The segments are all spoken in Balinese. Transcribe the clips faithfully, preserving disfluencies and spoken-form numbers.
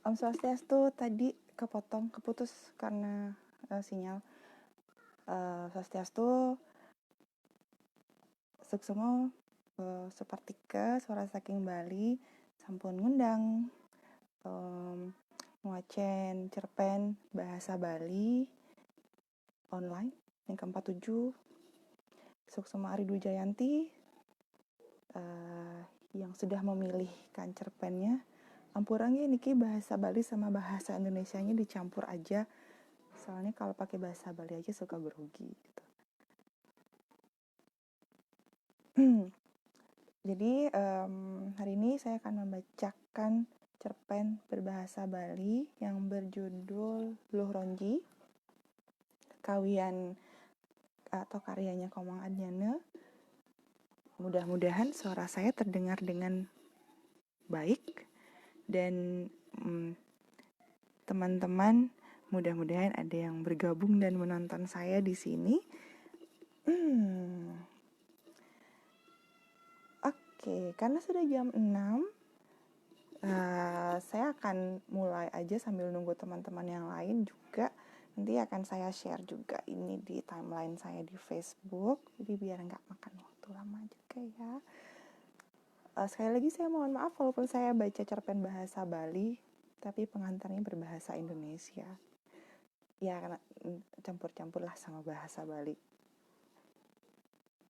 Om Swastiastu, tadi kepotong, keputus karena uh, sinyal. Uh, Swastiastu, suksma, uh, supartika, Suara Saking Bali sampun ngundang um, ngwacén cerpén bahasa Bali online yang keempat tujuh. Suksma Ari Dwi Jayanti uh, yang sudah memilihkan cerpénnya. Ampura nggih, niki bahasa Bali sama bahasa Indonesianya dicampur aja. Soalnya kalau pakai bahasa Bali aja suka grogi gitu. Jadi um, hari ini saya akan membacakan cerpén berbahasa Bali yang berjudul Luh Ronji, kawian atau karyanya Komang Adnyana. Mudah-mudahan suara saya terdengar dengan baik dan um, teman-teman, mudah-mudahan ada yang bergabung dan menonton saya di sini. Hmm. Oke, karena sudah jam enam, uh, saya akan mulai aja sambil nunggu teman-teman yang lain juga. Nanti akan saya share juga ini di timeline saya di Facebook. Jadi biar nggak makan waktu lama juga ya. Uh, sekali lagi saya mohon maaf walaupun saya baca cerpen bahasa Bali, tapi pengantarnya berbahasa Indonesia. Ya, karena mm, campur-campur lah sama bahasa Bali.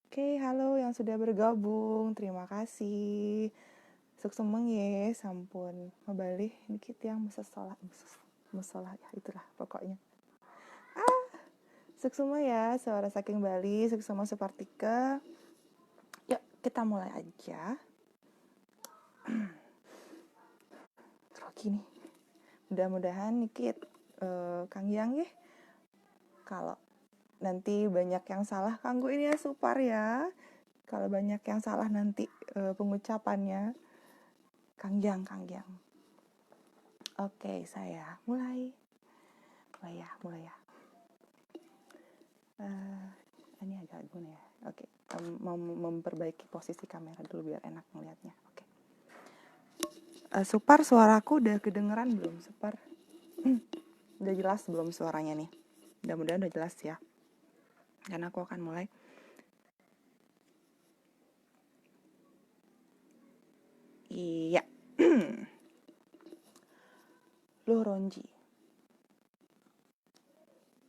Oke, halo yang sudah bergabung, terima kasih. Suksma nggih, sampun mabalih niki tiang mesesolah, meses- mesolah ya itulah pokoknya. Ah, suksma ya, Suara Saking Bali, suksma supartika. Yuk, kita mulai aja. Grogi nih. Mudah-mudahan niki uh, kanggiang nggih. Kalau nanti banyak yang salah kanggo ini ya supar ya. Kalau banyak yang salah nanti uh, pengucapannya, kanggiang, kanggiang. Oke, saya mulai. Mulai ya, mulai ya. Uh, ini agak gimana ya? Oke, um, mau memperbaiki posisi kamera dulu biar enak ngelihatnya. Oke. Uh, supar, suaraku udah kedengeran belum, supar? Udah jelas belum suaranya nih? Mudah-mudahan udah jelas ya. Karena aku akan mulai. Iya. Luh Ronji.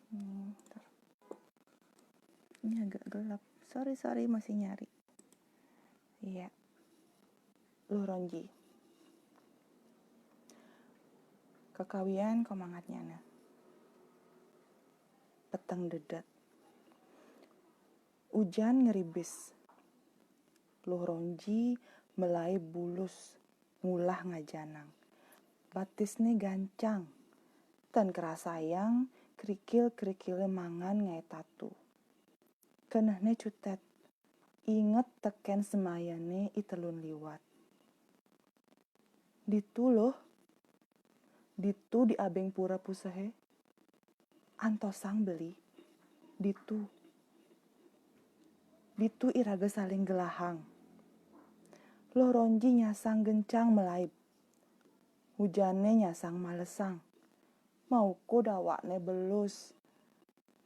Hmm, ini agak gelap. Sorry, sorry, masih nyari. Iya. Luh Ronji. Kekawian Komang Adnyana. Peteng dedet. Ujan ngeribis. Luh Ronji melaib bulus ngulah ngajanang. Batisné gancang. Tan kerasayang kerikil-kerikilé mangan ngaé tatu. Kenehné cutét. Inget tekén semayané I Telun liwat. Ditu, Luh. Ditu di abéng pura pusehé. Antosang beli. Ditu. Ditu iraga saling gelahang. Luh Ronji nyasang gencang melaib. Hujané nyasang malesang. Maukud awakné belus.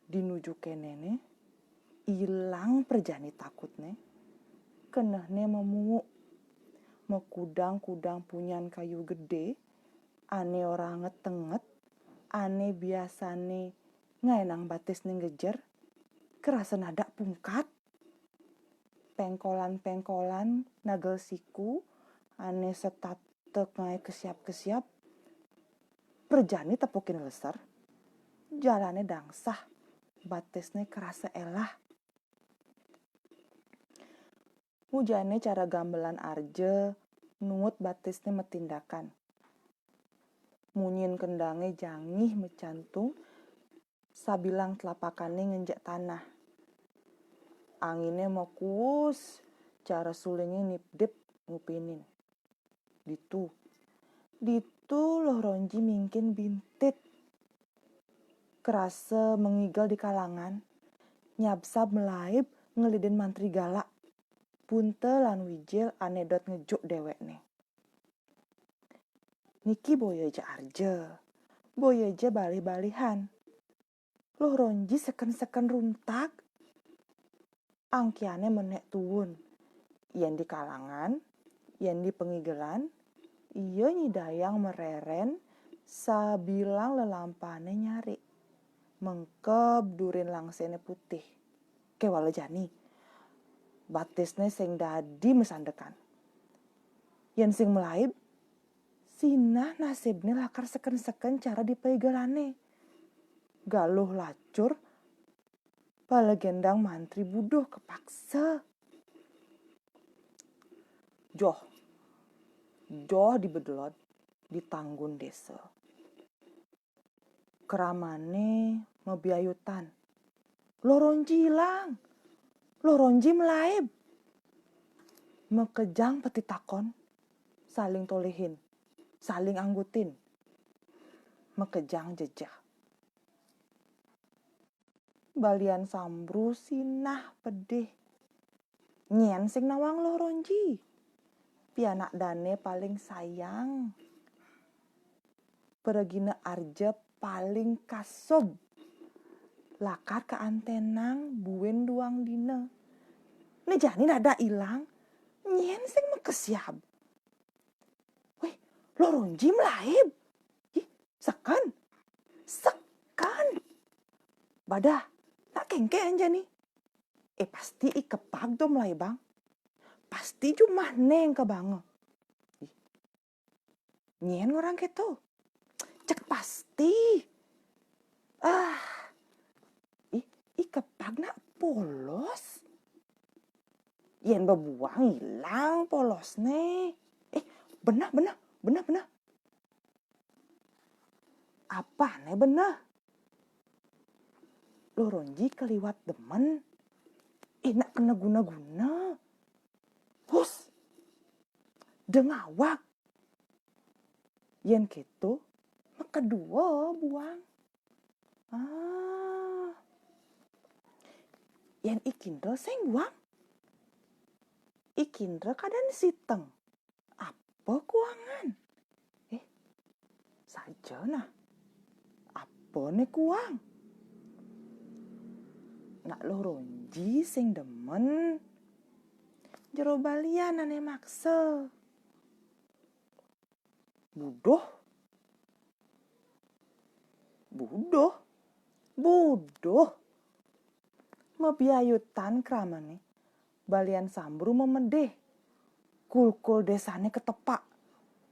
Di nuju kénéné, ilang prajani takutné. Kenehné memuuk. Makudang-kudang punyan kayu gedé, ané ora anget-anget, ané biasané ngaénang batisné ngejer, kerasa nadak pungkat. Péngkolan-péngkolan nagel siku, ané setat tek ngaé kesiap-kesiap, prajani tepukin leser, jalané dangsah, batisné kerasa élah. Hujané cara gambelan arja, nuut batisné matindakan. Munyin kendangé jangih macantung, sabilang telapakané ngenjek tanah. Anginé makuus, cara sulingé nipdip ngupinin. Ditu. Ditu Luh Ronji mingkin bintit. Kerasa mengigel di kalangan, nyabsab melaib ngelidin mantri galak. Bunta lan Wijil ané dot ngejuk déwékné. Niki boya ja arja, boya ja balih-balihan. Luh Ronji seken-seken runtak. Angkiane menek tuun. Yen di kalangan, yen di pengigelan, iya nyidayang mereren sabilang lelampahane nyari. Mengkeb durin langsene putih. Kewala jani. Batisne sing dadi mesandekan. Yen sing melaib, sinah nasibne lakar seken-seken cara di paigelane. Galuh lacur, palegendang mantri buduh kepaksa. Joh. Joh di Bedelon, di Tanggun Desa. Kramane mabiayutan. Luh Ronji ilang. Luh Ronji melaib. Makejang petitakon, saling tolehin, saling anggutin. Makejang jejeh. Balian Sambru sinah pedih. Nyen sing nawang Luh Ronji. Pianak dane paling sayang. Pragina arja paling kasub. Lakar kaantenang buin duang dina. Ne jani dadak ilang, nyen sing makesiab. Wih, Luh Ronji melaib. Ih, seken. Seken. Badah, nak kengken jani. Eh, pasti i kepag to melaibang. Pasti jumah neng kebanga. Ih, nyen orang keto. Cek pasti. Ah, ih, i kepag nak polos. Yen bebuang ilang polosne. Eh, beneh, beneh, beneh, beneh. Apane beneh? Luh Ronji keliwat demen. Eh, nak kena guna-guna. Hus. Dengawak. Yen keto, makedua buang. Ah. Yen i Kindra sing buang? I Kindra kadan siteng. Apa kuangan? Eh, saja nah. Apa ne kuang? Nak Luh Ronji sing demen. Jero balian ane maksa. Buduh. Buduh. Buduh. Mabiayutan kramane, balian Sambru memedih. Kulkul desane ketepak.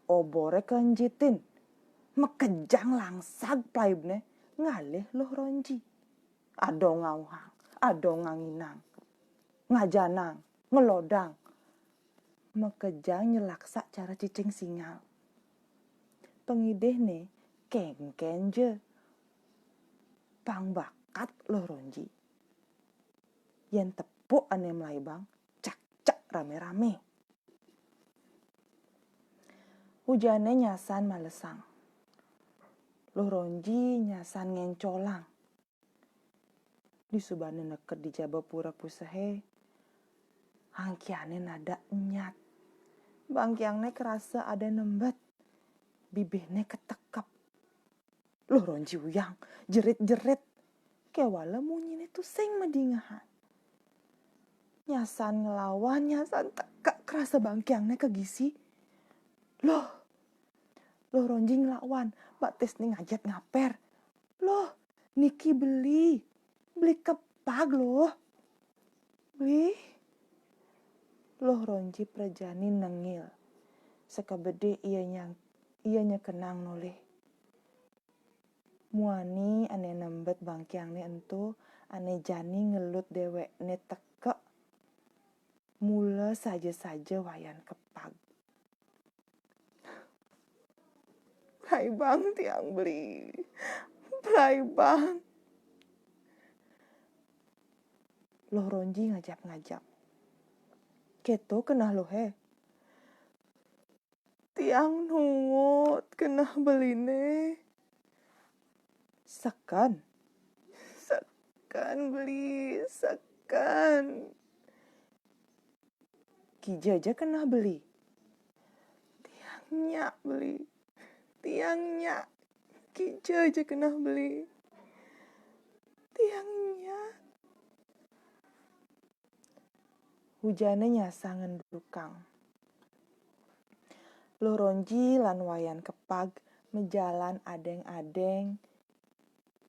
Obore kenjitin. Makejang langsag plaibne ngalih Luh Ronji. Ada ngauhang, ada nganginang. Ngajanang, ngelodang. Makejang nyelaksak cara cicing singal. Pangidihne kengken ja. Pang bakat Luh Ronji. Yen tepuk ane melaibang, cak-cak rame-rame. Ujane nyasan malesang. Luh Ronji nyasan ngencolang. Disubane neked di jaba pura pusehe, angkiane nadak nyat. Bangkiangne kerasa ada nembet, bibihne ketekep. Luh Ronji uyang, jerit-jerit. Kewala munyine tusing madingehan. Nyasan ngelawan, nyasan tekek kerasa bangkiangne kegisi. Luh, Luh Ronji ngelawan, batisne ngajat ngaper. Luh, niki beli. Beli kepag, Luh. Beli. Luh Ronji prajani nengil. Sakabede iya nyang, iya nyekenang nolih. Muani ane nembet bangkiangne ento, ane jani ngelut dewekne tekek. Mula saja-saja wayan kepag. Plaibang tiang beli. Plaibang. Luh Ronji ngajap-ngajap. Keto keneh Luhe. Tiang nuut keneh beline. Seken. Seken beli, seken. Kija ja keneh beli. Tiang nyak beli. tiang nya. Kija ja keneh beli. Tiang nya. Hujané nyasang ngendukang. Luh Ronji lan Wayan Kepag majalan adéng-adéng,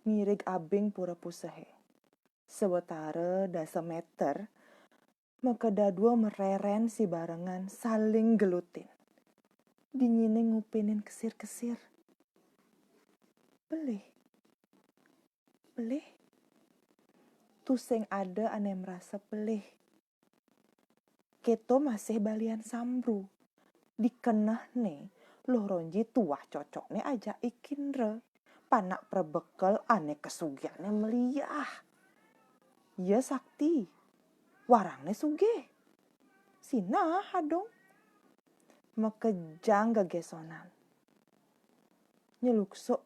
ngirig abing pura pusehé. Sawetara dasa méter, makadadua marérén sibarengan saling gelutin. Dinyiné ngupinin kesir-kesir. Pelih. Pelih. Tusing ada ané marasa pelih. Kéto masih balian sambru. Dikenehné, Luh Ronji tuah cocokné ajak I Kindra. Panak prabekel ané kasugihané meliah. Ia sakti. Warangné sugih. Sinah adung. Makejang gegésonan. Nyeluksuk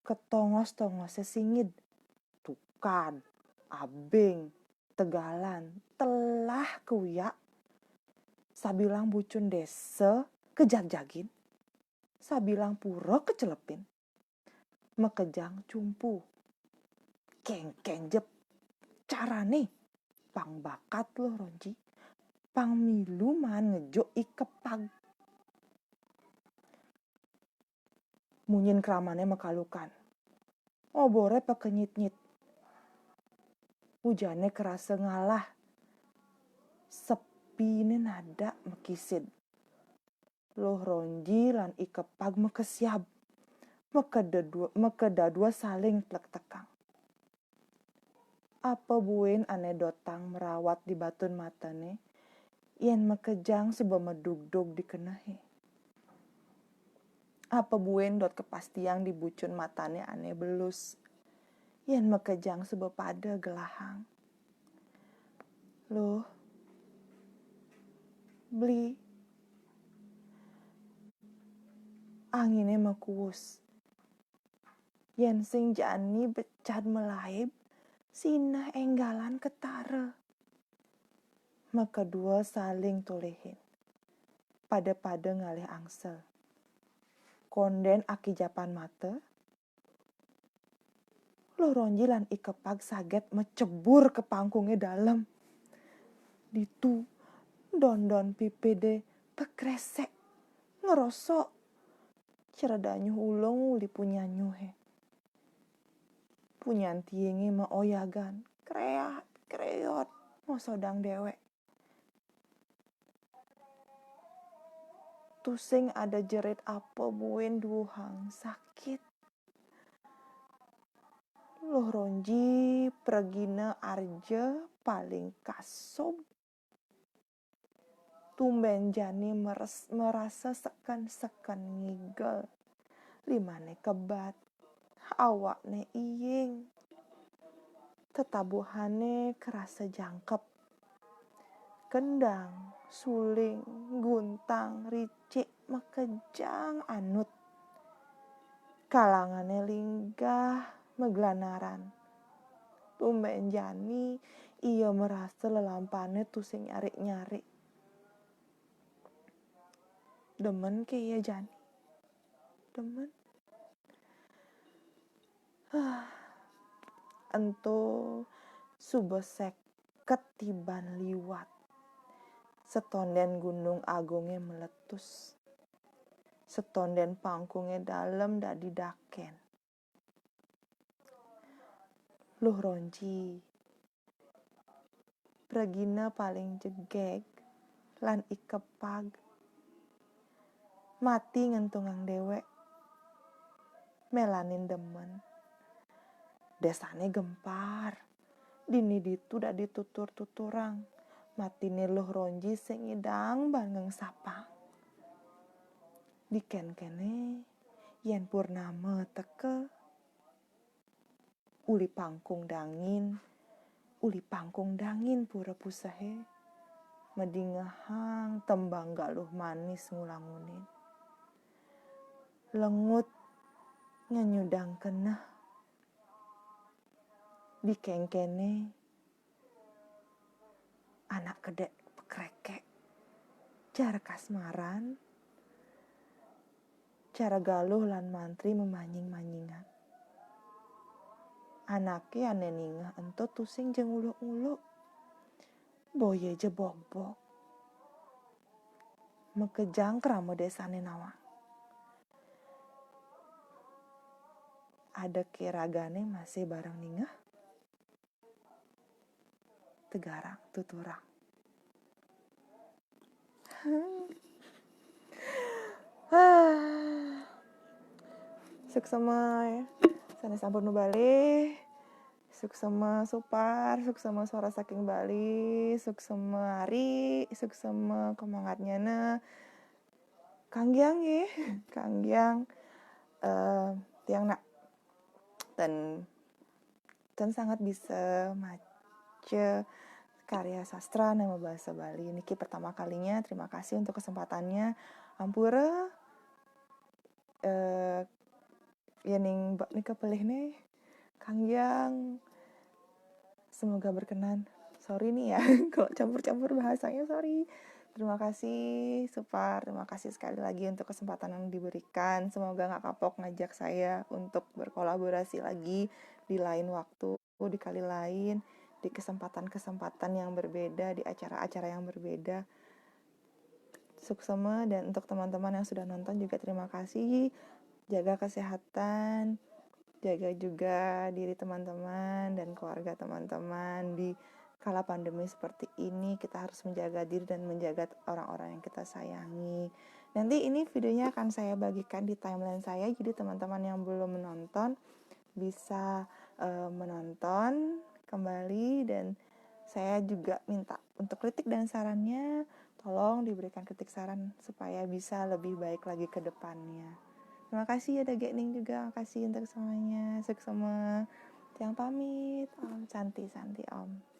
ka tongos-tongosé singid. Tukad, abing, tegalan, telah kuyak. Sabilang bucun désa kajagjagin. Sabilang pura kacelepin. Makejang cumpu. Kéngkén ja carané, pang bakat Luh Ronji, pang milu maan ngejuk I Kepag. Munyin kramané makalukan. Oboré pakenyit-nyit. Hujané karasa ngalah. Sepiné nadak makisid. Luh Ronji lan I Kepag makesiab. Makadadua, makadadua saling tlektekang. Apa buin ané dotang marawat di batun matané, yén makejang suba madugdug di kenehé? Apa buin dot kapastiang di bucun matané ané belus, yén makejang suba pada gelahang? Luh, beli. Anginé makuus. Yén sing jani becad malaib, sinah énggalan ketara. Makadua saling tulihin. Pada-pada ngalih angsel. Kondén akijapan mata, Luh Ronji lan I Kepag saget macebur ka pangkungé dalem. Ditu, dondon pipidé takresek, ngrosok. Cara danyuh ulung uli punyan nyuhé. Punyan tiingé maoyagan, kréat, kréot, ngosodang déwék. Tusing ada jerit apa buin duhang sakit. Luh Ronji pragina arja paling kasub. Tumbén jani meres-, merasa seken-seken ngigel. Limané kebat, awakné iying. Tetabuhané karasa jangkep. Kendang, suling, guntang, ricik makejang anut. Kalangané linggah maglanaran. Tumbén jani ia marasa lelampahané tusing nyarik-nyarik. Demen ké ia jani? Demen. Ento suba seket tiban liwat. Setondén Gunung Agungé meletus. Setondén pangkungé dalem dadi dakén. Luh Ronji, pragina paling jegég, lan I Kepag. Mati ngentungang déwék. Mélanin demen. Désané gempar. Dini ditu dadi tutur-tuturang. Matiné Luh Ronji sing ngidang ban ngengsapang. Dikénkéné, yén purnama teka, uli pangkung dangin, uli pangkung dangin pura pusehé, madingehang tembang Galuh Manis ngulangunin. Lengut ngenyudang keneh. Dikénkéné, anak kedék pakrékék. Jar kasmaran, Cara galuh lan mantri memanying-manyingan. Anake ane ningeh ento tusing je nguluk-nguluk. Boye je bogbog. Makejang krama desane nawang. Adake ragane masih bareng ningeh. Tegarang, tuturang. Suksema, ya. Sane sampun mabali. Suksema Supar, suksema Suara Saking Bali, suksema Ari, suksema kemangatnyane. Kanggiang, ya. Kanggiang, eh, tiang nak. Dan dan sangat bisa maca karya sastra nama basa Bali. Niki pertama kalinya, terima kasih untuk kesempatannya. Ampura, eh, yening bab nika pelih nih, Kanggiang. Semoga berkenan. Sorry nih ya, kalau campur-campur bahasanya, sorry. Terima kasih, Supar. Terima kasih sekali lagi untuk kesempatan yang diberikan. Semoga nggak kapok ngajak saya untuk berkolaborasi lagi di lain waktu, di kali lain, di kesempatan-kesempatan yang berbeda, di acara-acara yang berbeda. Suksema, dan untuk teman-teman yang sudah nonton juga terima kasih. Jaga kesehatan, jaga juga diri teman-teman dan keluarga teman-teman. Di kala pandemi seperti ini, kita harus menjaga diri dan menjaga orang-orang yang kita sayangi. Nanti ini videonya akan saya bagikan di timeline saya, jadi teman-teman yang belum menonton bisa, eh, menonton kembali, dan saya juga minta untuk kritik dan sarannya, tolong diberikan kritik saran supaya bisa lebih baik lagi ke depannya. Terima kasih ya, Dagek Ning juga, makasih untuk semuanya. Suksema. Tiang pamit, Om Santi, Santi, Om.